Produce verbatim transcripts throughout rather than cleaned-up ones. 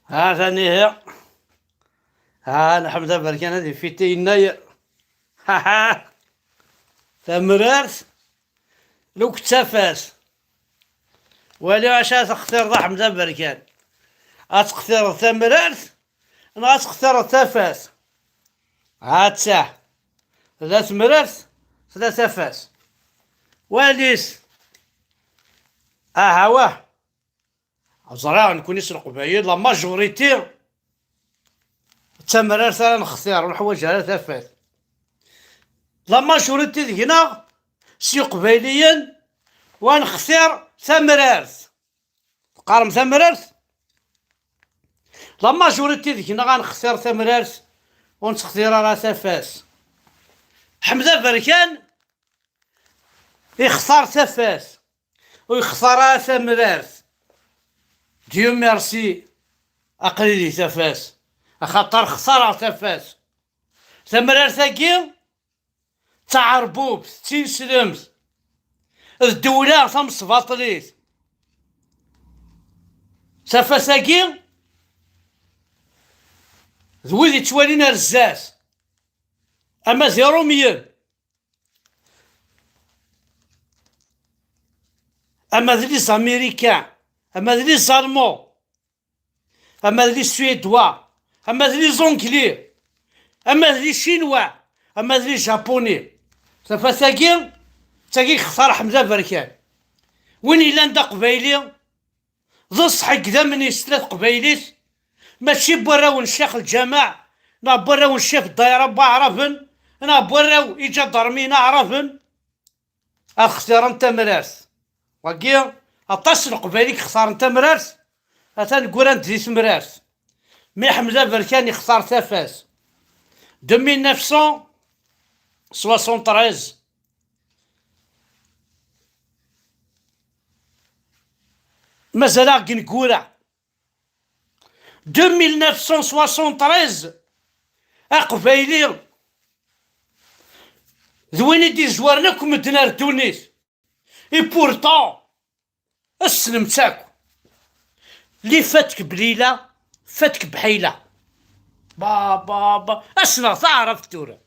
Ha-t-an ihi. Ha, Ḥmed Aberkan ad ifiti yennayer. Ha, ha. Tamrart, luk d tafat. Wali acu ad textireḍ a Ḥmed Aberkan. Ad textireḍ tamrart, neɣ ad textireḍ tafat? Ha-tt-a. Tella temrart, tella tafat. Wali-t. Aha, wah. Ẓriɣ nekkni s Leqbayel, la majorité d tamrart ara nextir, ur neḥwaǧ ara tafat. La majorité deg-neɣ s Iqbayliyen, wa nextir tamrart. Teqqarem tamrart? La majorité deg-neɣ ad nextir tamrart, ur nettxtir ara tafat. Ḥmed Aberkan ixtar tafat, ur ixtar ara tamrart. Dieu merci, aql-i di tafat, axaṭer xtareɣ tafat. Tamrart-agi d taɛerbubt, d tineslemt, d ddewla tamesbaṭlit. Tafat-agi d wid yettwalin ar zdat, ama d Irumyen, ama d les Américains, ama d les Allemands, ama d les Suédois, ama d les Anglais, ama d les Chinois, ama d les Japonais. Tafat-agi, d tagi yextar Ḥmed Aberkan. Win yellan d aqbayli, d ṣṣeḥ deg idammen-is tella teqbaylit, mačči n warraw n ccix lǧameɛ, neɣ n warraw n ccix ddayra n waɛraben, neɣ n warraw iǧadarmiyen aɛraben, ad xtiren tamrart. Wagi, aṭas n Leqbayel i yextaren tamrart, atan ggran-d di temrart. Mi Ḥmed Aberkan yextar tafat. De mille neuf cent soixante-treize. Mazal-aɣ deg ineggura. De mille neuf cent soixante-treize, aqbayli d win i d-izwaren akk medden ar ddunit. Et pourtant, ssnen-tt akk. Li fatek blila, fatek bḥila. Ba, ba, ba. Ssneɣ taɛrabt tura.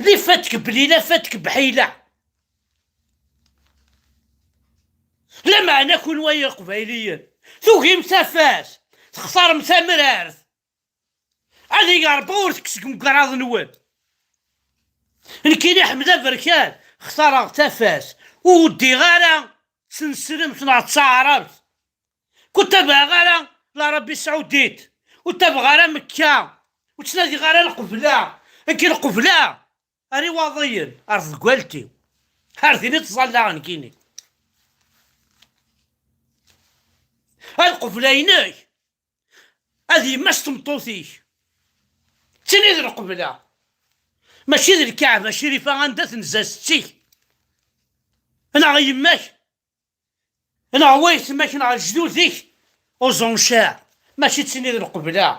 Li fatek blila, fatek bḥila. Lameɛna kunwi ay Iqbayliyen, tugim tafat, textarem tamrart. Ad ig Ṛebbi ur tekkes deg ugraḍ-nwen. Nekkini Ḥmed Aberkan, xtareɣ tafat, ur wdiɣ ara d tneslemt neɣ d taɛrabt. Ur ttabaɛeɣ ara l'Arabie Saoudite, ur ttabaɛeɣ ara Mekka, ur ttnadiɣ ara lqebla. Nekk lqebla ar Iwaḍiyen, ar tgalt-iw, ar din i ttẓallaɣ nekkini. A lqebla-inek, ad yemma-s tmeṭṭut-ik. Ttini d lqebla. Mačči d Lkaɛba Crifa anda tenza setti-k. Neɣ yemma-k. Neɣ waytma-k, neɣ lejdud-ik. Aux enchères. Mačči ttini d lqebla.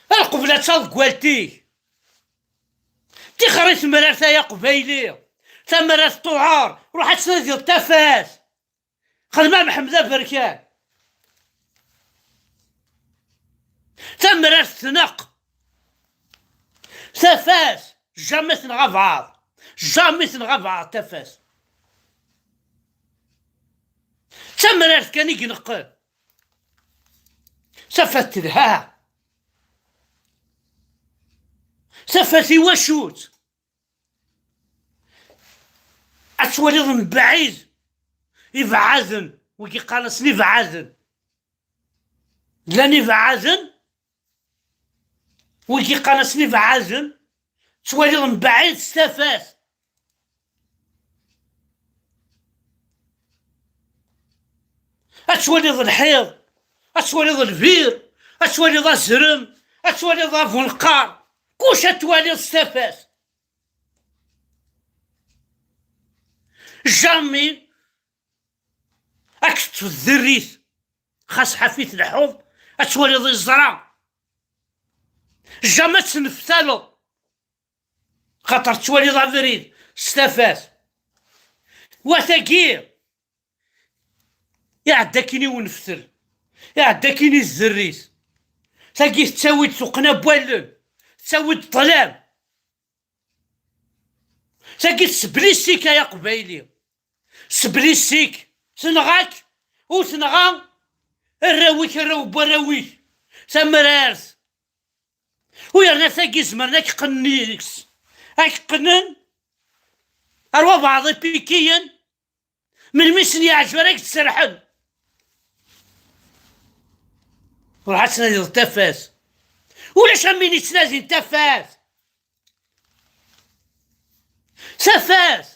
A lqebla d taḍeggalt-ik. Tixer i temrart ay aqbayli. Tamrart tuɛer. Ruḥ ad tnadiḍ tafat. Xdem a Mḥemmed Aberkan. Tamrart tneqq. Tafat, jamais tenɣa abaɛḍ. Jamais tenɣa abaɛḍ tafat. Tamrart kan i ineqqen. Tafat telha. Tafat i wacu-tt? Ad twaliḍ mebɛid ibeɛɛaden, wigi qqaren-asen ibeɛɛaden. Llan ibeɛɛaden, wigi qqaren-asen ibeɛɛaden, ttwaliḍ mebɛid s tafat. Ad twaliḍ lḥiḍ, ad twaliḍ lbir, ad twaliḍ azrem, ad twaliḍ abuneqqar, kullec ad twaliḍ s tafat. Jamais ad k-teṭṭef dderrit, xas ḥafi tleḥḥuḍ, ad twaliḍ iẓra. Jamais ad tneftaleḍ, xaṭer tettwaliḍ abrid s tafat. Wa tagi, iɛedda akkin i uneftel. Iɛedda akkin i zerr-is. Tagi tettawi-d tuqqna n wallen, tettawi-d ṭṭlam. Tagi tesblisik ay aqbayli. Tesblisik. Tenɣa-k, u tenɣa arraw-ik, arraw n warraw-ik. Tamrart. U yerna tagi zemren ad k-qqnen yis. Ad k-qqnen ar wabeɛḍ ipikiyen. Melmi sen-yeɛǧeb ara k-d-serḥen. Ruḥ ad tnadiḍ tafat. Ulac am win yettnadin tafat. Tafat.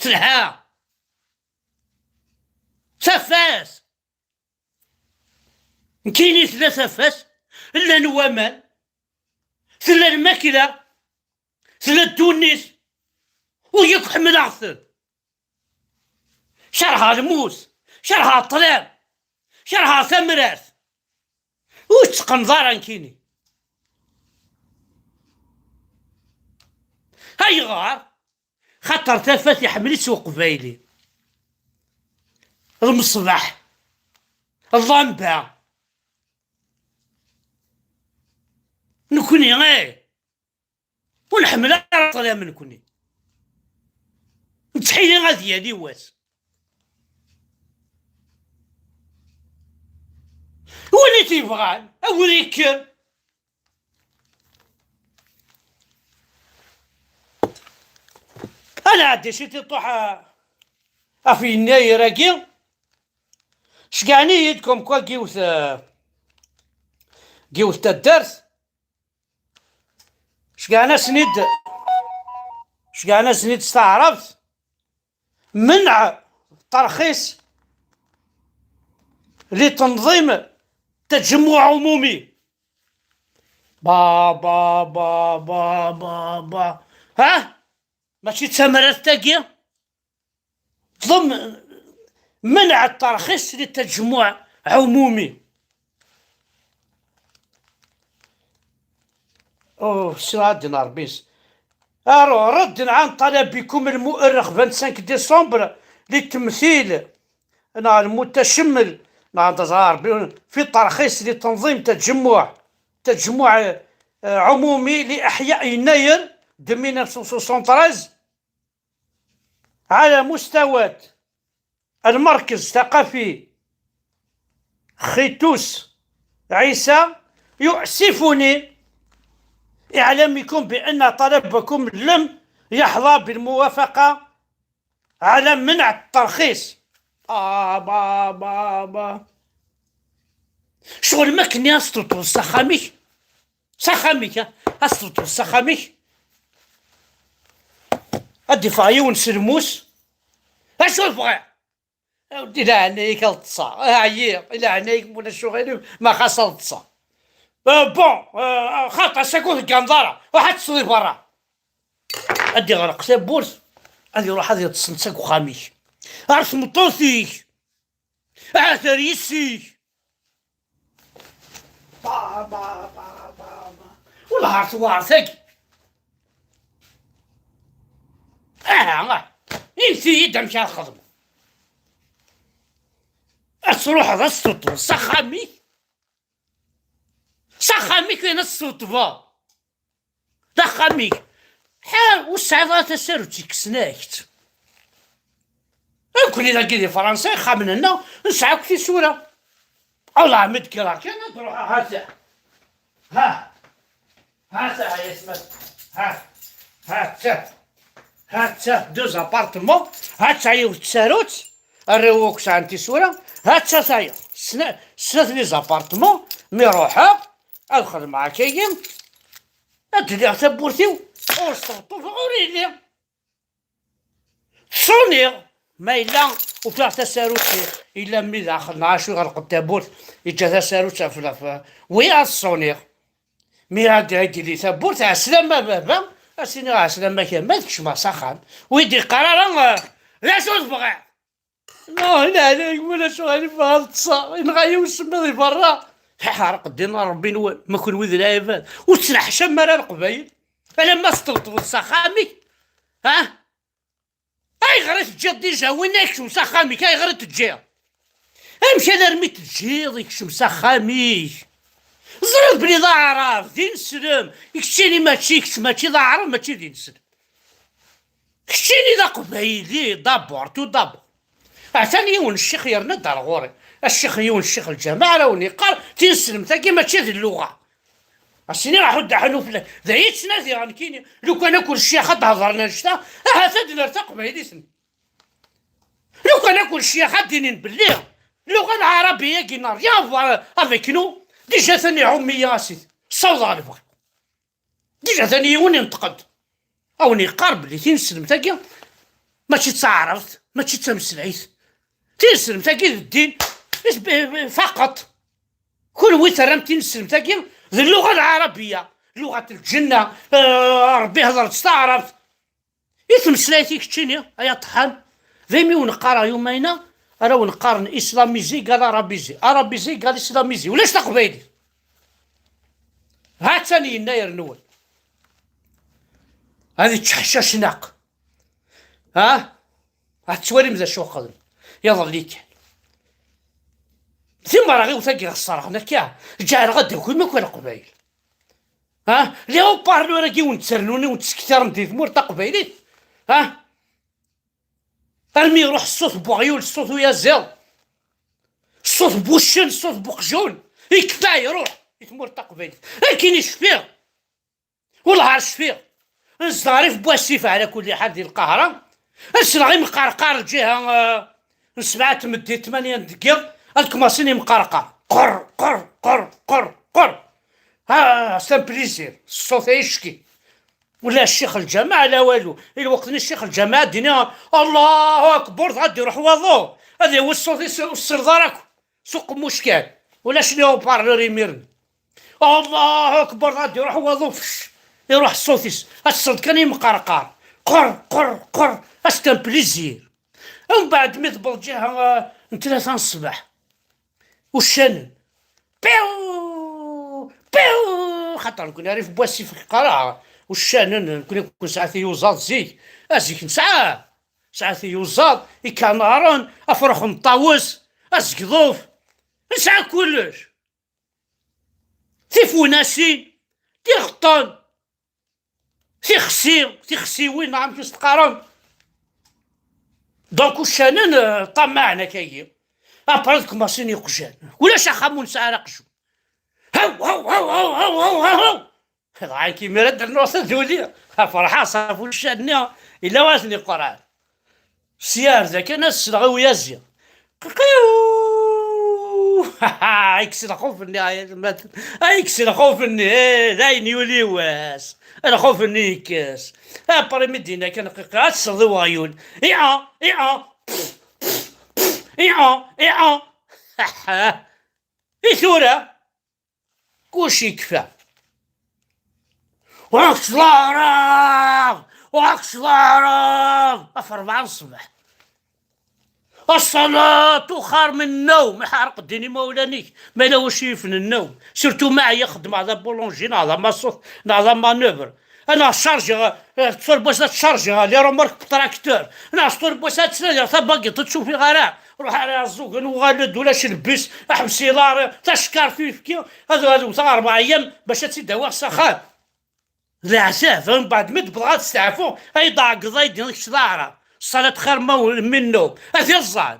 Telha. Tafat. Nekkini tella tafat, llan waman, tella lmakla, tella ddunit, u yakk ḥemmleɣ-ten. Kerheɣ lmut, kerheɣ ṭṭlam, kerheɣ tamrart. Ur tt-qqneḍ ara nekkini. Ayɣer? Xaṭer tafat iḥemmel-itt uqbayli. Lmeṣbaḥ. Llamba. Nekni, eh. Ur nḥemmel ara ṭṭlam nekni. Nettḥili ad yali wass. Win i t-yebɣan, a wer ikker. Ad nɛeddi si tiṭuḥ, eh, ɣef yennayer-agi. Cegɛen-iyi-d comme quoi yiwet, eh, yiwet taddart. Cegɛen-asen-id, cegɛen-asen-id s taɛrabt. منع الترخيص لتنظيم تجمع عمومي. با، با، با، با، با، با. ها؟ ماشي تمرات تاقية؟ ظلم، منع الترخيص للتجمع عمومي. أوه، سي عبد النهار بيس. أرو، رد عن طلبكم المؤرخ vingt-cinq décembre للتمثيل، نعم، المتشمل، نعم، تظاهر ب-، في الترخيص لتنظيم تجمع، تجمع، آه، عمومي لإحياء يناير de mille neuf cent soixante-treize على مستوى المركز الثقافي خيتوس عيسى، يؤسفني إعلامكم بأن طلبكم لم يحظى بالموافقة على منع الترخيص. آه، با، با، با. شغل ما كني أسطوطو سخامي. S axxam-ik, a, ad s-tebṭel s axxam-ik. Ad d-iffeɣ yiwen s lmus. Acu tebɣiḍ? A weddi, leɛnaya-k ad ṭṭseɣ. Ɛyiɣ, leɛnaya-k, mulac uɣilif, ma xas ad ṭṭseɣ. Euh, bon, euh, xaṭi, ass-agi ur tegganeḍ ara. Ruḥ ad teṭṭseḍ di berra. Ad d-iɣleq tawwurt, ad iruḥ ad yeṭṭes netta deg uxxam-ik. Ar tmeṭṭut-ik. Ahat ar yessi-k. Ba, ba, ba, ba, ba. Wellah ar tewɛer tagi. Aha, ah. Init-iyi-d amek ara xedmeɣ. Ad truḥeḍ ad s-tuṭṭbeḍ s axxam-ik? S axxam-ik ayen ad s-tuṭṭbeḍ? D axxam-ik. Ḥa, ur tesɛiḍ ara tasarut yekksen-ak-tt. Nekkni dagi di Fransa, ixxamen-nneɣ, nesɛa akk tisura. Allah, mi d-kkreɣ kan, ad ruḥeɣ, ha-tt-a. Ha. Ha-tt-a, ay atma. Ha. Ha-tt-a. Ha-tt-a, deux appartements. Ha-tt-a, yiwet tsarut. Arraw akk sɛan tisura. Ha-tt-a tayeḍ. Sna-, snat les appartements. Mi ruḥeɣ, ad xedmeɣ akka-yi. Ad d-liɣ tawwurt-iw, ur sṭebṭubeɣ, ur yelli. Ṣuniɣ, ma yella ufiɣ tasarut, yella mmi daxel, neɣ acu, iɣleq-d tawwurt, yeǧǧa tasarut ɣef laf-, wi ad ṣuniɣ. Mi ad d-, ad d-yili tawwurt, ɛeslama a baba, ad s-iniɣ ɛeslama-k a ma ad kecmeɣ s axxam. Wi d-iqqar ara, eh, d acu tebɣiḍ? Non, i leɛnaya-k, mulac uɣilif, ad ṭṭseɣ, yenɣa-yi usemmiḍ di berra. Ḥareq ddin n Ṛebbi-nwen, ma kenwi d lɛibad, ur tettneḥcam ara Leqbayel, alamma teṭṭebṭbeḍ s axxam-ik, ha? A Ayɣer i teǧǧiḍ déjà win-a yekcem s axxam-ik? Ayɣer i t-teǧǧiḍ? Amek alarmi teǧǧiḍ yekcem s axxam-ik? Ẓriɣ belli d aɛrab, d ineslem. Keččini mačči, kečč mačči d aɛrab, mačči d ineslem. Keččini d aqbayli, d'abord, tout d'abord. Atan yiwen ccix yerna-d ar ɣur-i. Ccix, yiwen ccix lǧameɛ ara wen-yeqqar, tineslemt-agi mačči d lluɣa. As-iniɣ aḥuddu aḥunnu fell-ak. D aya i ttnadiɣ nekkini. Lukan akk d ccix ad d-hedren annect-a, ahat ad d-nerr taqbaylit-nni. Lukan akk d ccix ad d-inin belli lluɣa lɛarabiya-agi n'a rien à voir avec nous, déjà atan iɛumm-iyi a sidi. Ssawḍeɣ lebɣi. Déjà atan yiwen inṭeq-d. A wen-yeqqar belli tineslemt-agi mačči d taɛrabt, mačči d tameslayt. Tineslemt-agi d ddin, is-, b-, b-, faqeṭ. Kunwi terram tineslemt-agi d lluɣa lɛarabiya, lluɣat lǧenna, eh, Ṛebbi hedret s taɛrabt. I tmeslayt-ik keččini, ay aṭeḥḥan? D imi wen-qqareɣ yumayna, ara wen-qqaren islamisé égal arabisé, arabisé égal islamisé. Ulac taqbaylit. Ha-tt-an yennayer-nwen. Ad iččeḥ cacnaq. Ha? Ha tettwalim d acu xedmen iḍelli kan. Timerɣiwt-agi ɣ-sserɣen akka, ǧeɛleɣ ad d-akin akk Leqbayel. Ha? Les haut-parleurs-agi wen-tternun, wen-ttsektiren di tmurt taqbaylit. Ha? Armi iruḥ ṣṣut n weɣyul, ṣṣut uyaziḍ, ṣṣut n wuccen, ṣṣut n uqjun, yekfa iruḥ i tmurt taqbaylit. Akken i cfiɣ, wellah ar cfiɣ. Nezdeɣ rrif n wasif ɛla kulli ḥal di Lqahra. Ad sleɣ imqerqar lǧiha, eh, n sebɛa tmeddit, tmanya n deg yiḍ, ad kmaṣin imqerqar. Qer, qer, qer, qer, qer. Ah, c'est un plaisir. Ṣṣut-a icki. Wala ccix lǧameɛ la walu. I lweqt-nni ccix lǧameɛ ad d-ini, Allahu akbar, dɣa ad d-iruḥ waḍu. Ad yawi ṣṣut-is ur s-sirḍ ara akk. S uqemmuc kan. Ulac les haut-parleurs imiren. Allahu akbar, ad d-iruḥ waḍu, fec, iruḥ ṣṣut-is. Ad tesleḍ kan imqerqar. Qer, qer, qer. C'est un plaisir. Umbeɛd mi tewweḍ ǧiha, eh, n tlata n ṣṣbeḥ, uccanen. Piw! Piw! Xaṭer nekni rrif n wasif qqareɣ. Uccanen, nekni kun nesɛa tiyuzaḍ zik. A zik nesɛa. Nesɛa tiyuzaḍ, ikanaren, afrux n ṭawes, azegḍuf. Nesɛa kullec. Tifewnasin, tiɣeṭṭen, tixsi, tixsiwin, neɣ amek i s-teqqarem. Donc uccanen, eh, ṭṭamaɛen akkagi. Après ad kmaṣin iqjan. Ulac axxam ur nesɛi ara aqjun. Haw, haw, haw. Dɣa nekk imir ad d-rnuɣ taduli. Ferḥeɣ ṣaf uccan-nni. Yella wa ten-iqran. Sya ar da kan ad sleɣ i uyaziḍ. Qiqiw! Ay, kkes lxuf-nni, ay atmaten. Ay, kkes lxuf-nni. Eh, d ayen yuli wass. Lxuf-nni yekkes. Après mi d-yenna kan qiqiw, ad tesleḍ i weɣyul. Iɛa, iɛa. Iɛa, iɛa. I tura? Kullec yekfa. Ur ak-ttlaɛraḍ! Ur ak-ttlaɛraḍ! Ɣef rebɛa n ṣṣbeḥ. Ṣṣalat xir min nnawm, iḥerq ddin imawlan-ik, ma yella wacu yifen nnawm. Surtout ma ɛyiɣ xeddmeɣ d abulunji, neɣ d amaṣut, neɣ d amanœuvre. Neɣ chargeɣ, eh, ṭṭur n wass ad chargeɣ les remorques n tracteur. Neɣ ṭṭur n wass ad ttnadiɣ tabagiṭ ur tt-ufiɣ ara. Ruḥ ara aẓugen, uɣal-d, ulac lbis, aḥbes iḍar, tacekkart uyefki, ad, ad wteɣ rebɛa ayyam bac ad tt-id-awiɣ s axxam. D leɛtab, mbeɛd mi d-wwḍeɣ ad steɛfuɣ, ay d-ɛeggeḍ, ay d-iniɣ kečč d aɛrab. Ṣṣalat xir ma ur, min nnawm. Ad t-iẓẓan.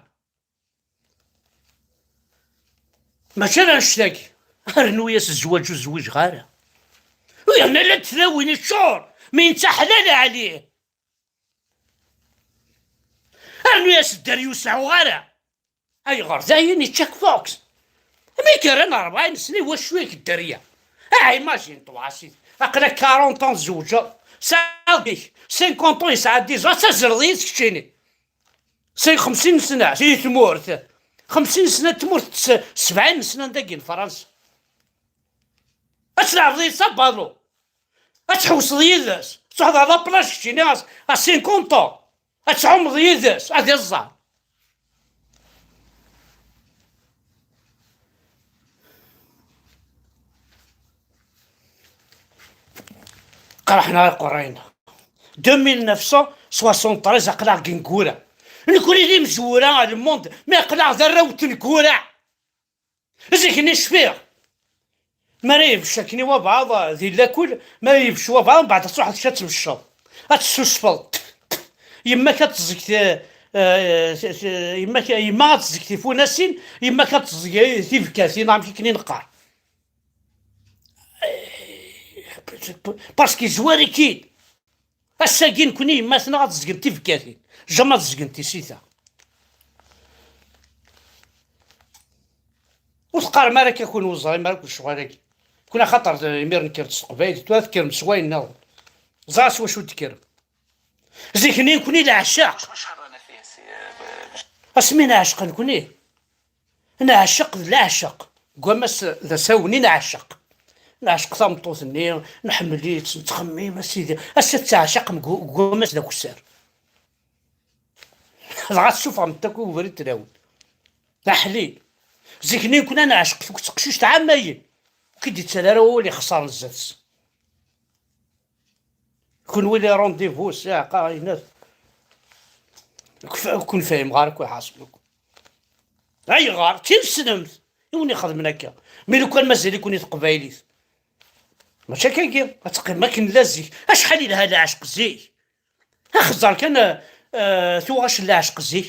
Mačči ala annect-agi. Rnu-yas zzwaǧ ur zwiǧeɣ ara. U yerna llant tlawin iččur, mi netta ḥlal ɛli. Rnu-yas dderya ur seɛɛuɣ ara. Ayɣer? Dayen ičča-k fox. Amek rran rebɛin sna i wacu-yak dderya? Ah, imagine-toi, a sidi. Aql-ak quarante ans tzewǧeḍ, tesɛiḍ-ik cinquante ans, yesɛa dix ans, ad tazreḍ yid-s keččini. Seg xemsin sna, si tmurt. Xemsin sna n tmurt, s-, sebɛin sna n dagi n Fransa. Ad tleɛbeḍ yid-s abalu. Ad tḥewseḍ yid-s. Ad truḥeḍ ɣer la plage keččini à, à cinquante ans. Ad tɛumeḍ yid-s, ad iẓẓan. Qerḥen-aɣ iqerray-nneɣ. Deux mille neuf cent Soixante-treize aql-aɣ deg ineggura. Nekkni d imezwura ɣer lmund, mi aql-aɣ d arraw n tneggura. Zik-nni cfiɣ. Mi ara yebcec akkenni wabɛaḍ di lakul, mi ara yebcec wabɛaḍ, mbeɛd ad truḥeḍ kečč ad tbecceḍ. Ad tessusfeḍ. Yemma-k ad teẓẓeg ti-, eh, ti-, ti-, yemma-k, yemma ad teẓẓeg tifunasin, yemma-k ad teẓẓeg tibekkatin, amek akken i neqqar. Parce que yezwar-ik-id. Ass-agi nekkni yemma-tneɣ ad ẓẓgent tibekkatin, jamais ad ẓẓgent tisita. Ur teqqarem ara akka kun ur ẓrim ara kun ccɣel-agi. Kun axaṭer imir nekker s teqbaylit, tura tekkrem s wayen nniḍen. Ẓer s wacu d-tekkrem. Zik-nni nekkni leɛceq. Asmi neɛceq nekkni. Neɛceq d leɛceq. Deg wammas d asawen i neɛceq. Neɛceq tameṭṭut-nni, nḥemmel-itt, nettxemmim, a sidi. Ass-a tettɛecaqem deg, deg wammas d akessar. Dɣa tessufɣem-t akk i ubrid tlawin. D aḥlil. Zik-nni nekkni ad neɛceq deg teqcict ɛamayen. Ur k-id-ittal ara wawal ixeṣṣaren zdat-s. Kunwi les rendez-vous, s iɛeqqa, inat. Ur kun fehmeɣ ara akk iḥaṣel akk. Ayɣer? D tineslemt i wen-ixedmen akka. Mi lukan mazal-iken i teqbaylit. Mačči akkagi, ad teqqimem akken la zik. Acḥal yelha leɛceq zik. Axeẓẓer kan, eh, eh, tuɣac n leɛceq zik.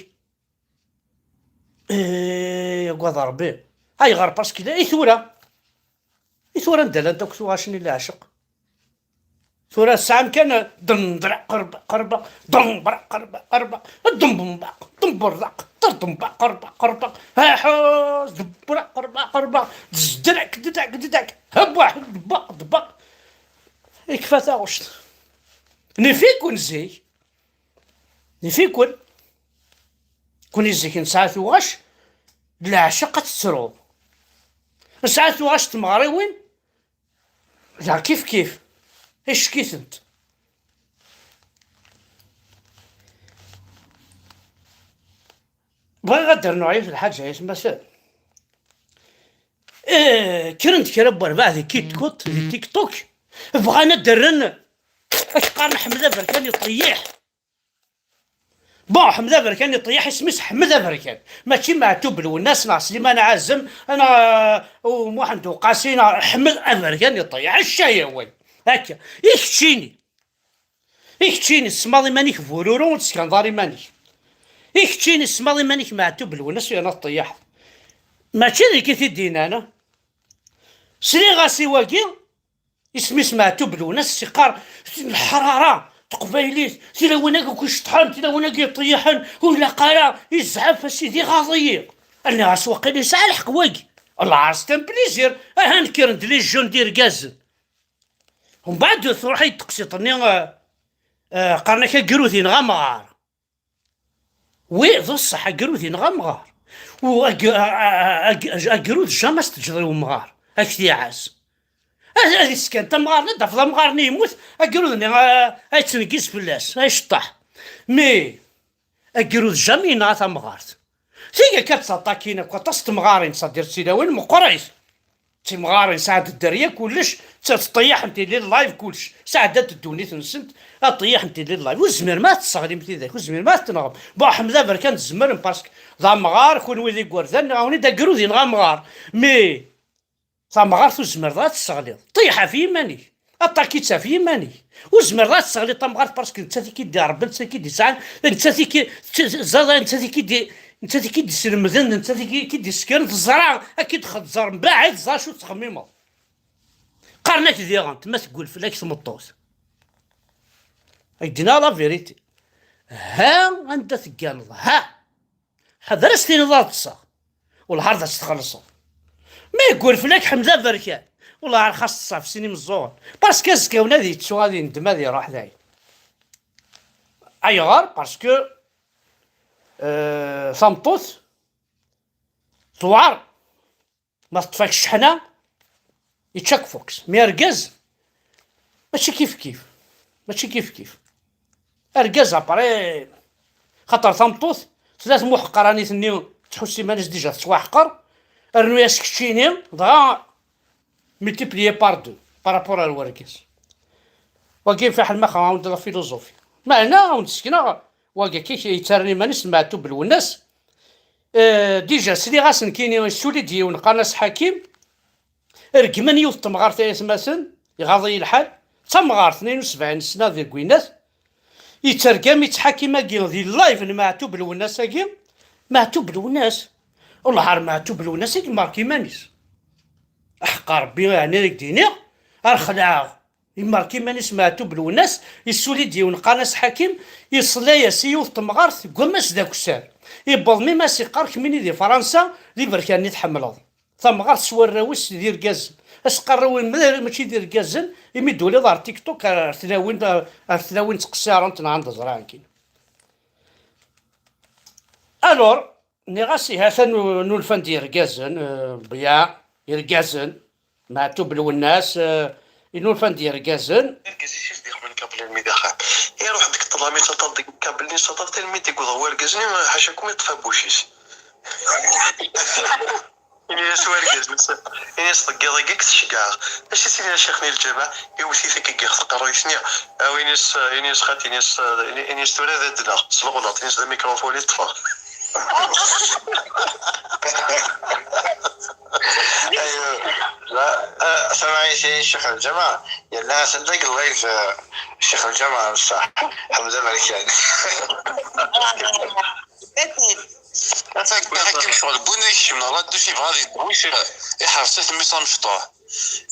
Eh, agad Rebbi. Ayɣer? Parce que la, i tura. I tura anda llant akk tuɣac-nni n leɛceq? Tura tesɛam kan dendreq, qerbeq, qerbeq, dembreq, qerbeq, qerbeq, dembembaq, demberḍaq, terdembaq, qerbeq, qerbeq, aḥuz, debreq, qerbeq, qerbeq, zdrek, ddak, ddak, hebwaḥ, debaq, debaq. Ikfa taɣect. Nifi-ken zik. Nifi-ken. Kuni zik nesɛa tuɣac d leɛceq ad tettruḍ. Nesɛa tuɣac d tmeɣriwin, da kif kif. Icek-itent. Bɣiɣ ad d-rnuɣ yiwet lḥaǧa, yesma-s. Eh, kkren-d kra n werbaɛ di KitKat, di TikTok. Bɣan ad d-rren, ad k-qqaren Ḥmed Aberkan iṭeyyiḥ. Bon, Ḥmed Aberkan iṭeyyiḥ, isem-is Ḥmed Aberkan. Mačči Meɛtub Lwennas, neɣ Sliman Ɛazem, neɣ, eh, u Muḥend Uqasi, neɣ Ḥmed Aberkan iṭeyyiḥ. Acca-yawen. Akka. I keččini? I keččini, tesmaḍ iman-ik bururu, ur d-teskaneḍ ara iman-ik. I keččini, tesmaḍ iman-ik Meɛtub Lwennas, yerna teṭṭeyyiḥeḍ. Mačči d nekk i t-id-yennan. Sliɣ-as i wagi, isem-is Meɛtub Lwennas, yeqqar, leḥrara, teqbaylit, tilawin-agi akk iceṭṭḥen, tilawin-agi iṭeyyiḥen, ur ilaq ara, izɛef, a sidi, ɣaḍ-iyi. Nniɣ-as, waqil yesɛa lḥeqq wagi. Lɛerṣ, c'est un plaisir. Aha, nekkren-d les jeunes d irgazen. Mbeɛd truḥ-iyi-d teqsiṭ-nni, eh, eh, qqaren-ak agrud yenɣa amɣar. Wi, d ṣṣeḥ, agrud yenɣa amɣar. U ag-, a-, a-, ag-, agrud jamais s-teǧǧeḍ i umɣar, ad k-t-iɛaz. Ad, ad iskan tamɣar-nni, ad d-tafeḍ amɣar-nni yemmut, agrud-nni, a, a yettneggiz fell-as, a iceṭṭeḥ. Mais agrud jamais yenɣa tamɣart. Tigi akka ttaṭakin akk aṭas n temɣarin, c'est-à-dire d tilawin meqqrit. D timɣarin, sɛant dderya kullec, tt-, ttṭeyyiḥent illi live kullec, sɛeddant ddunit-nsent, ad ṭeyyiḥent illi live. Ur tezmirem ad tesseɣlim tidak, ur tezmirem ad tenɣem. Bon, Ḥmed Aberkan tzemrem, parce que d amɣar, kunwi d igerdan, nniɣ-awen-id agrud yenɣa amɣar. Mais tamɣart ur tezmireḍ ad tesseɣliḍ. Ṭeyyeḥ ɣef yiman-ik. Aṭaki-tt ɣef yiman-ik. Ur tezmireḍ ad tesseɣliḍ tamɣart, parce que nettat i k-id-iṛebban, nettat i k-id-isɛan, nettat i k-, tt-, ẓẓaḍ, nettat i k-id-, nettat i k-id-islemden, nettat i k-, i k-id-isekren, teẓra, ad k-id-txezzer mbaɛid, teẓra acu tettxemmimeḍ. Qqaren-ak diɣen, ma teggul fell-ak tmeṭṭut. Ad k-d-iniɣ la vérité. Ha anda tegganeḍ, ha! Ḥader ad s-tiniḍ ad ṭṭseɣ. Wellah ar d as-txellṣeḍ. Ma yeggul fell-ak Ḥmed Aberkan, wellah ar xas ṭṭseɣ ɣef sin imeẓẓuɣen. Parce que azekka-wen ad yettu, ad yendem, ad iruḥ dayen. Ayɣer? Parce que, euh, tameṭṭut tewɛer. Ma teṭṭef-ak cceḥna, yečča-k fuks. Mi argaz, mačči kif kif. Mačči kif kif. Argaz, après, xaṭer tameṭṭut, tella tmuḥeqranit-nni, tḥuss iman-is déjà tettwaḥqer, rnu-yas keččini, dɣa multiplié par deux par rapport ar urgaz. Wagi fiḥel ma xawa-, la philosophie. Meɛna, awen-d-sekneɣ, wagi akka yettarran iman-is d Meɛtub Lwennas. Eh, déjà sliɣ-as nekkini, yessuli-d yiwen qqaren-as Ḥakim, regmen yiwet temɣart ay atmaten, iɣaḍ-iyi lḥal, d tamɣart, tnin u sebɛin sna deg winat, yettergam-itt Ḥakim-agi di live n Meɛtub Lwennas-agi. Meɛtub Lwennas, wellah ar Meɛtub Lwennas i yemmark iman-is. Aḥeqqa Rebbi, ɛni ad k-d-iniɣ, ar xelɛeɣ. Yemmark iman-is Meɛtub Lwennas, yessuli-d yiwen qqaren-as Ḥakim, yeṣla-yas i yiwet temɣart deg wammas d akessar. Yewweḍ mi ma as-iqqar kemmini di Fransa, d iberkan i tḥemmleḍ. Tamɣart s warraw-is d irgazen. As-qqar arraw-im ma-, mačči d irgazen, imi d-tuliḍ ar TikTok, ar tlawin, ar tlawin ttqeṣṣirent neɣ anda ẓriɣ akken. Alors, nniɣ-as ihi atan nu-, nulfan-d yergazen, eh, Ḍiya, irgazen, Meɛtub Lwennas, eh, i nulfan-d yergazen. Argaz-is i s-d-ixmen kabli almi d axxam. Iruḥ deg ṭṭlam, ittaṭṭal deg kabli, ittaṭṭal, talmi d-yewweḍ wergaz-nni, ḥaca kum iṭṭef abbuc-is. Ini-as wergaz-is, ini-as: "Deg yiḍ-agi i k-tceggɛeɣ." Acu i s-yenna ccix-nni n lǧameɛ? Iwet-it akka deg yixef tqerruyt-nni. Aw, ini-as, ini-as xaṭi, ini-as, ini-as tura ad adleɣ s leɣlaṭ, ini-as d amikrufun i ṭṭfeɣ. Aywa. La, ah, samaɛi si ccix n lǧameɛ, yella asen deg live, ah, ccix n lǧameɛ n ṣṣeḥ, Ḥemza Merkan. Atan akken ccɣel n win i ikecmen ɣer la douche, yebɣa ad yeddu, iḥres-it mmi-s amecṭuḥ.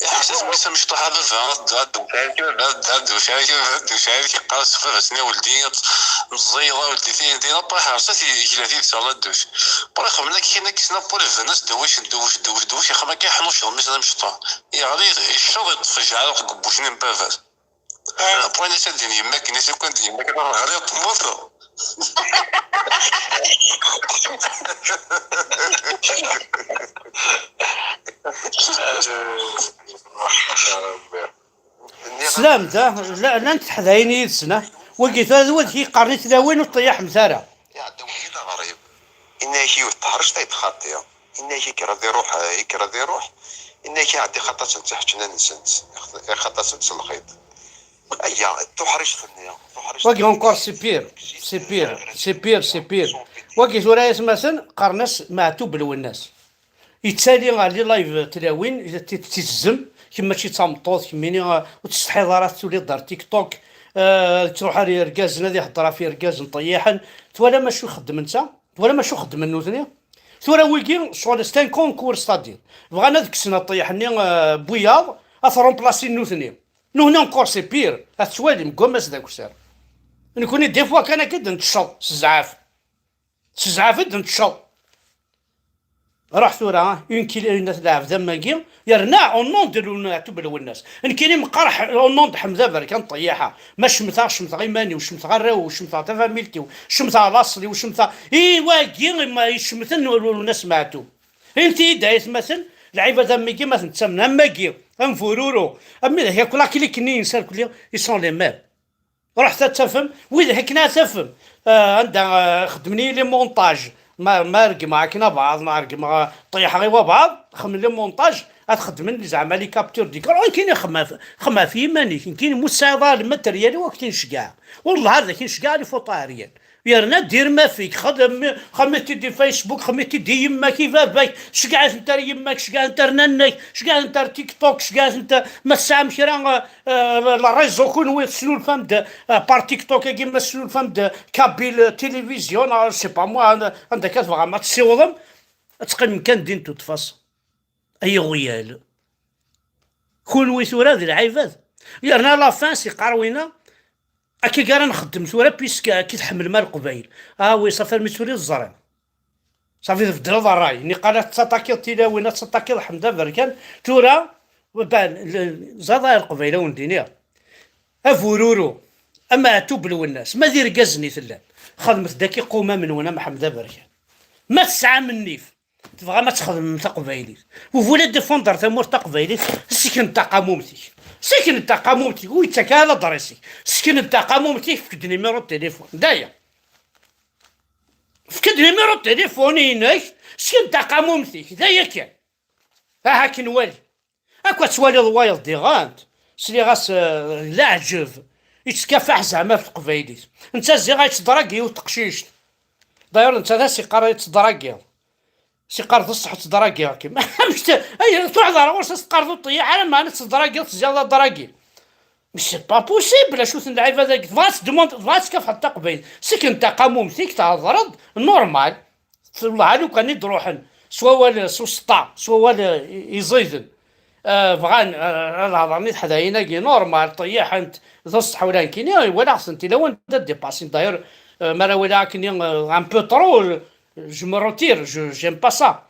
Iḥres-it mmi-s amecṭuḥ: "A baba, ad d-, ad d-wet ɛayk, a baba, ad d-, ad d-wet ɛayk, a baba, ad d-wet ɛayk." Yeqqar-as: "Baba-s-nni, a weldi, mẓẓiyeḍ a weldi, tin, tin." Après, iḥres-it, yekla-t-id sur la douche. Après, xemmen akka, kien akka, ssna Paul iban-as dewwic, dewwic, dewwic, dewwic, ixem akka, iḥnuc mmi-s d amecṭuḥ. Yeɣli, yecceḍ, yeṭṭef lǧeɛruq deg ubbuc-nni n baba-s. Après, ini-as ad d-yini yemma-k, ini-as akk ad d-yini yemma-k, ad ɣriɣ temmuteḍ. Teslam da, la-, llant teḥdayin yid-sen, ah. Wagi tura d wid yeqqaren i tlawin ur ṭṭiyaḥemt ara. Iɛedda wagi d aɣrib. Inna-yak yiwet teḥrict ay txaṭi. Inna-yak ikker ad iruḥ, ikker ad iruḥ. Inna-yak iɛedda ixaṭ-asen d tiḥečnansent, ixaṭ-asen s lxiḍ. Aya, tuḥrict-nni, tuḥrict. Wagi encore c'est pire, c'est pire, c'est pire, c'est pire. Wagi tura ay atmaten qqaren-as Meɛtub Lwennas. Yettali ɣer les live tlawin, t-, t-, tizzem, kemm mačči d tameṭṭut, kemmini, uh, ur tsetḥiḍ ara ad tuliḍ ar TikTok, uh, tettruḥ ar yergazen, ad ihedder ɣef yergazen ṭeyyiḥen. Twalam acu xeddmen ta? Twalam acu xeddmen nutni? Tura wigi, ccɣel c'est un concours, c'est-à-dire, bɣan ad kksen aṭeyyiḥ-nni, uh, n wiyaḍ, ad t-remplasin nutni. Nutni encore c'est pire, ad tettwalim, deg wammas d akessar. Nekni des fois kan akka i d-nettecceḍ, s zzɛaf. S zzɛaf i d-nettecceḍ. Ruḥ tura, une kilo, une at lɛebd am wagi, yerna au nom de Meɛtub Lwennas. Nekkini meqqar ḥ-, au nom de Ḥemza Berkan ṭeyyiḥa. Ma cemteɣ, cemteɣ iman-iw, cemteɣ arraw-iw, cemteɣ tafamilt-iw, cemteɣ laṣel-iw, cemteɣ i wagi, ma icemten Lwennas Meɛtub. Inti-yi-d ay atmaten, lɛibad am wigi ma ten-ttamnen, am wagi, am Bururu, am widak akk, la clique-nni yensa, ils sont les mêmes. Ruḥet ad tafem, widak akken ad tafem, ah, anda, ah, xeddmen-iyi les montages, ma, ma regmeɣ akken abaɛḍ, ma regmeɣ, ah, ṭeyyḥeɣ i wabaɛḍ, xedmen les montages, ad xedmen zeɛma les captures d'écran, nekkini xdem ɣef, xdem ɣef yiman-ik, nekkini ma ur tesɛiḍ ara le matériel-iw ad k-in-ceggɛeɣ. Wellah ad ak-in-ceggɛeɣ les photos aériennes. Yerna dir ma fik, xdem, xdem-it-id di Facebook, xdem-it-id i yemma-k, i baba-k, ceggɛet-tent ar yemma-k, ceggɛet-tent ar nanna-k, ceggɛet-tent ar TikTok, ceggɛet-tent ar, ma tesɛam kra, euh, euh, le réseau kunwi tesnulfam-d, euh, par TikTok-agi, ma tesnulfam-d Kabyle Télévision, neɣ je sais pas moi, anda, anda akka tebɣam ad tessiwḍem, ad teqqimem kan din tuṭfas. Ay iɣuyal. Kunwi tura d lɛibad. Yerna à la fin, si qqar winna, akka i ara nxeddem tura, puisque akka i tḥemmlem a Leqbayel. Ah oui, ça fait armi tuli teẓriḍ. Safi tbeddleḍ ṛṛay. Niqal ad tettaṭakiḍ tilawin, ad tettaṭakiḍ Ḥemda Berkan. Tura, ben, l-, ẓaḍ ay Leqbayel a wen-d-iniɣ. A Bururu, a Meɛtub Lwennas, ma d irgazen i tellam, xedmet-d akka iqumam-nwen am Ḥemda Berkan. Ma tesɛam nnif, tebɣam ad txedmem taqbaylit. Vous voulez défendre tamurt taqbaylit, sken-d taqamumt-ik. Sken-d taqamumt-ik, ur yettak ara ladres-ik. Sken-d taqamumt-ik, efk-d numéro de téléphone. Daya. Efk-d numéro de téléphone-inek, sken-d taqamumt-ik. Daya kan. Aha, akken wali. Akk ad twaliḍ wayeḍ diɣen, sliɣ-as, eh, d leɛǧeb. Yettkafaḥ zeɛma ɣef teqbaylit. Netta ziɣ yettdragi yiwet teqcict. D'ailleurs netta d as-iqqar yettdragiḍ. Siqqar d ṣṣeḥ ttdragiɣ-kem. Amek t-, ay, tuḥḍer ɣur-s ad teqqareḍ ur ṭṭiyaḥ ara, meɛna tettdragiḍ tezyaḍ adragi. Mais c'est pas possible, acu-ten lɛibad-agi? Tebɣa ad tdemand-, tebɣa ad tkafḥeḍ taqbaylit. Sken taqamumtik, thedreḍ, normal. Tewleɛ lukan i d-ruḥen s wawal, s useṭṭa, s wawal, eh, iẓiden. Eh, bɣan, eh, ad hedren i teḥdayin-agi, normal, ṭṭiyaḥent, d ṣṣeḥ ula nekkini, walaɣ-tent, ila wanda dépassin. D'ailleurs, eh, mi ara walaɣ akkenni, eh, un peu trop, eh, je me retire, je, j'aime pas ça.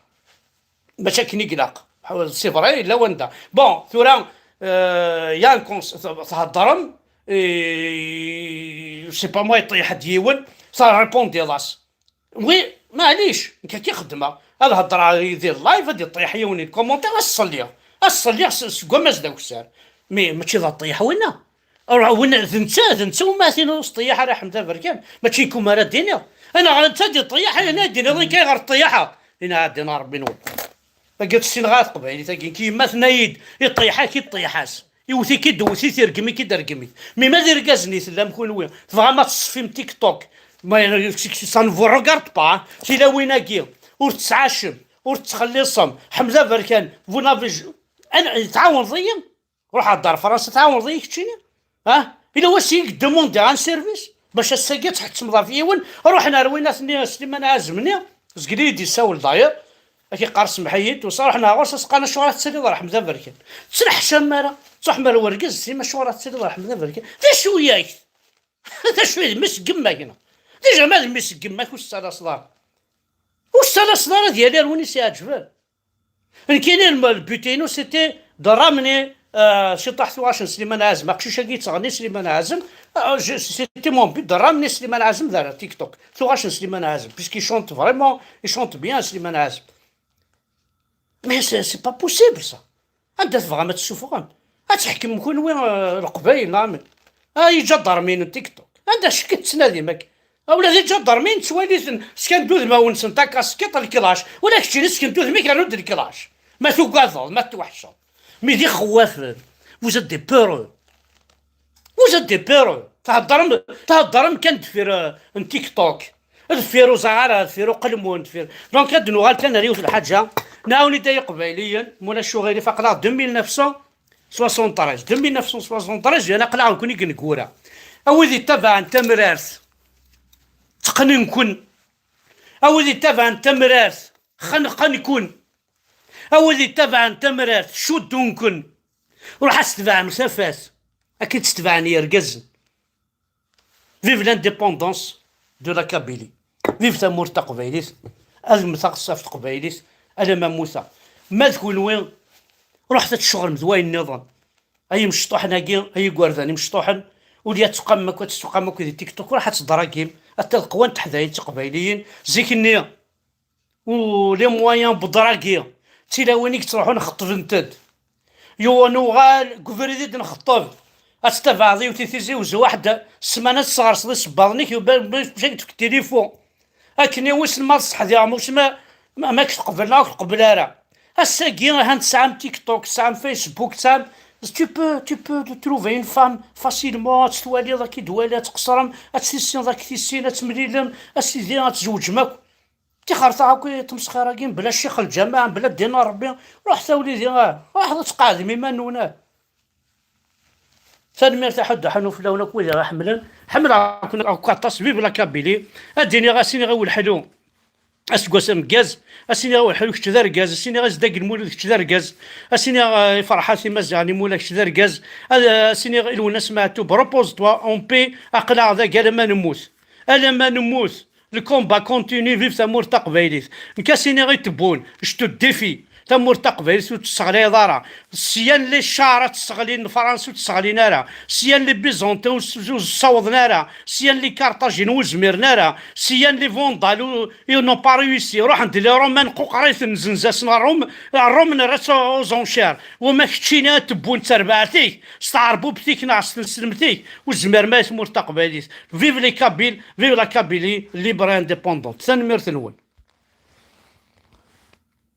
Mačči akken i ilaq. C'est vrai, ila wanda. Bon, tura, eh, ya nkons-, th-, theddrem, eh, c'est pas moi, yeṭṭiyaḥ-d yiwen, ça répond des. Oui, maɛlic, nekk akka i xeddmeɣ. Ad hedreɣ di live, ad iṭṭiyaḥ yiwen di commentaire, ad s-ṣelliɣ. Ad s-ṣelliɣ s-, seg wammas d akessar. Mais mačči d aṭṭiyaḥ winna. Ruḥ, winna, d netta, d netta umatin ur s-ṭṭiyaḥ ara Ḥmed Aberkan. Mačči kum ara d-iniḍ. Anaɣ netta d-iṭṭiyaḥ, ayen ad d-iniḍ nekk ayɣer ṭṭiyaḥeɣ. Ina ɛeddi n Ṛebbi nwen. Tagi ur tessin ara teqbaylit-agi, nekk yemma tenna-yi-d, iṭṭiyaḥ-ak, iṭṭiyaḥ-as. Iwet-ik-id, iwet-it, irgem-ik-id, irgem-it. Mi ma d irgazen i tellam kunwi, tebɣam ad teṣfim TikTok. Ma, ça ne vous regarde pas, hein. Tilawin-agi, ur tettɛacem, ur tettxelliṣem. Ḥmed Aberkan, vous n'avez j-, an-, tɛawneḍ-iyi? Ruḥ ar Dar Fransa, tɛawneḍ-iyi keččini? Ha? Ila wass i k-demandiɣ un service, bac ass-agi ad tḥettmeḍ ɣef yiwen, ruḥen ar win-nni Sliman Ɛazem-nni, zgel i yi-d-yessawel d'ailleurs, ad k-iqqar semmeḥ-iyi-d, wasa ruḥen ar ɣur-s, as-qqaren acuɣer ad tettiliḍ ɣer Ḥmed Aberkan? Ttneḥcam ara, tṛuḥem ar wergaz, teslim acuɣer ad tettiliḍ ɣer Ḥmed Aberkan? D acu-yak? D acu i d mmi-s n yemma-k, neɣ? Déjà ma d mmi-s n yemma-k ur s-ttalaseḍ ara. Ur s-ttalaseḍ ara ad yali ar win i s-iɛeǧben. Nekkini, le, le but-inu, c'était de ramener, euh, ciṭuḥ tuɣac n Sliman Ɛazem. Aqcic-agi yettɣenni Sliman Ɛazem. Euh, je, c'était mon but de ramener Sliman Ɛazem vers TikTok. Tuɣac n Sliman Ɛazem, puisqu'il chante vraiment, il chante bien, Sliman Ɛazem. Mais c'est, c'est pas possible, ça. Anda tebɣam ad tessufɣem? Ad tḥekmem kunwi, euh, Leqbayel, neɣ amek? Ah, iǧadarmiyen n TikTok. Anda cekk tettnadim akka? Ah, ula d iǧadarmiyen ttwaliten, skan-d udmawen-nsen takaskiṭ, lklac. Ula keččini sken-d udem-ik, rnu-d lklac. Ma tugadeḍ, ma tweḥceḍ. Mi d ixewwafen, vous êtes des peureux. Vous êtes des peureux. Theddrem, theddrem kan deffir, euh, n TikTok. Deffir uẓaɣar, deffir uqelmun, deffir. Donc, ad nuɣal kan ar yiwet lḥaǧa. Nɛawen-id ay Iqbayliyen, ma ulac uɣilif, aql-aɣ deux mille neuf cent soixante-treize. Deux mille neuf cent soixante-treize, yan aql-aɣ nekkni deg ineggura. A wid ittabaɛen tamrart, tteqqnen-ken. A wid ittabaɛen tamrart, xenqen-ken. A wid ittabaɛen tamrart, cuddun-ken. Ruḥ ad tebɛem tafat, akken tt-tebɛen yergazen. Vive l'indépendance de la Kabylie. Vive tamurt taqbaylit. Ad mmteɣ s ɣef teqbaylit alamma mmuteɣ. Ma d kunwi, ruḥet ad tceɣlem d wayen nniḍen. Ay imecṭuḥen-agi, ay igerdan imecṭuḥen, ur la tettqamem akk, ad tettqamem akk di TikTok, ruḥ ad tedragim, ad tadqwan teḥdayin tiqbayliyin. Zik-nni, u les moyens bedragi, d tilawin i yettruḥun xeṭṭbent-d. Yuɣ nuɣal deg ubrid i d-nxeṭṭeb. Ad tettabaɛeḍ yiwet i Tizi Wezzu, waḥed ssmana ad tesɣerseḍ isebbaḍen-ik, yuba bac ad k-tefk tilifu. Akken i wissen ma tṣeḥdiɣ, ma wissen ma, ma, ma k-teqbel neɣ ur k-teqbel ara. Ass-agi, ahan tesɛam TikTok, tesɛam Facebook, tesɛam, tu peux, tu peux trouver une femme facilement, ad tt-twaliḍ, ad k-id-twali, ad tqeṣrem, ad tt-tissineḍ, ad k-tissin, ad temlilem, a sidi, ad tzewǧem akk. Tixerta akk i tmesxir-agi, mebla ccix lǧameɛ, mebla ddin n Ṛebbi, ruḥet a wlidi, ah, ruḥet ad tqeɛdem iman-nwen, ah. Tanemmirt a Ḥuddu Ḥanuf fell-awen akk wid i ɣ-iḥemmlen. Ḥemmleɣ-ken akk aṭas, vive la Kabylie. Ad d-iniɣ, ad s-iniɣ i Welḥelu aseggas ameggaz, ad s-iniɣ i Welḥelu kečč d argaz, ad s-iniɣ i Zeddak Lmulud kečč d argaz, ad s-iniɣ, eh, i Ferḥat Imaziɣen Imula kečč d argaz, ad, eh, as-iniɣ i Lwennas Meɛtub, repose-toi en paix, aql-aɣ dagi alamma nemmut. Alamma nemmut. Le combat continue, vive tamurt taqbaylit. Nekk ad s-iniɣ i Tebboune, je te défie. Tamurt taqbaylit ur tt-sseɣlayeḍ ara. Syan les chars ad tt-sseɣlin, Lefransa ur tt-sseɣlin ara. Syan les Byzantins ur s-, ur ssawḍen ara. Syan les Carthaginois ur zmiren ara. Syan les Vandales ur, ils n'ont pas réussi. Ruḥen-d les Romains, quqṛiten, zenz-asen Ṛum, Ṛum nerra-tt aux enchères. Wama keččini a Tebboune d terbaɛt-ik, s tɛerbubt-ik neɣ s tneslemt-ik, ur tezmirem ara i tmurt taqbaylit. Vive les Kabyles, vive la Kabylie libre et indépendante. Tanemmirt-nwen.